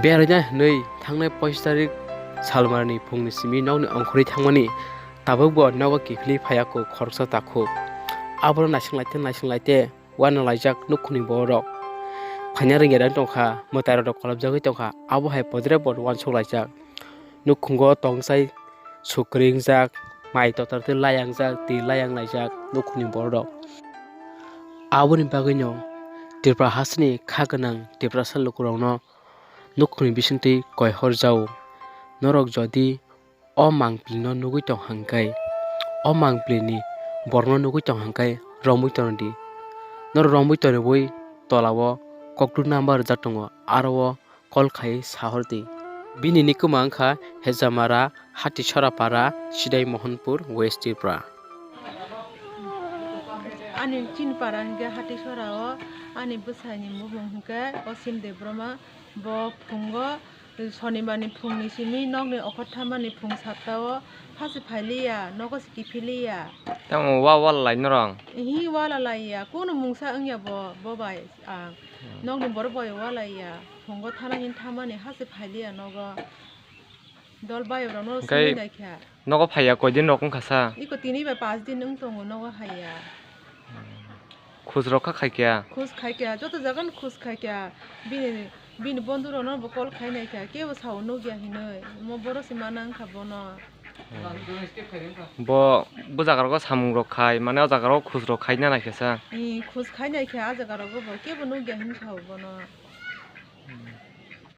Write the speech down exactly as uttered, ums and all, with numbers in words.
Beraina hwnwi thangnai poichis tarik salmarni phungni simi nokni ongkhorwi thangmani, tabukbo nogo kiphilwi phaiya kho khoroksa takhuk. Abono naising laite, naising laite, uanalaijak nukhungni bororok. Phaina rwngya tongkha, mwtairok kolobjagwi tongkha, abo hai podrepot uansuk laijak. Nukhungo tongsai sukri wngjak, mai totor twi layang jak, twi layang laijak nukhungni bororok. Aboni bagwino Tripura hasteni kha gwnang Tiprasa lukurokno nukhungni bisingtwi koihor jao. Norok jodi o mangpilino nugwi tong hwnkhe, o mangpilini borokno nugwi tong hwnkhe romwi tongdi. Norok romwi tongwi tolao kokduk number rijak tongo, aro o call khai sahordi. Bini nikuma wngkha Hejamara, Hatisora Para, Sidai Mohanpur, West Tripura. Ani chini para hwnkhe Hatisora o, ani bwsaini mung hwnkhe Osim Debbarma, bo phungo Sonibarni phungni simi nokni okhorthamani phung satta o hase phailiya, nogo se kiphiliya. Tamo wa wala lai norong? Hi wala laiya, kuno mungsa wngya bo, bo bai ang. Hmm. Nokni borok bai wala ya, phungo thana hin thamani hase phailiya nogo. Dol bai rokno Hwnkhe simi naikha. Nogo phaiya koidin rok wngkha sa? Iko tini bai pas din wng tongo nogo haiya. Khus rok kha khaikya? Khus khaikya, joto jaga no khus khaikya. Bini, bini bondhu rokno bo call khai naikha, kebo sao nukya hinwi. Mo boro se mana wngkha bono. Bo, bo jaga rogo samung rok khai, mane o jaga rogo khus rok khai na naikha sa? Ee, khus khai naikha, a jaga rogo bo kebo nukya hin sao bono.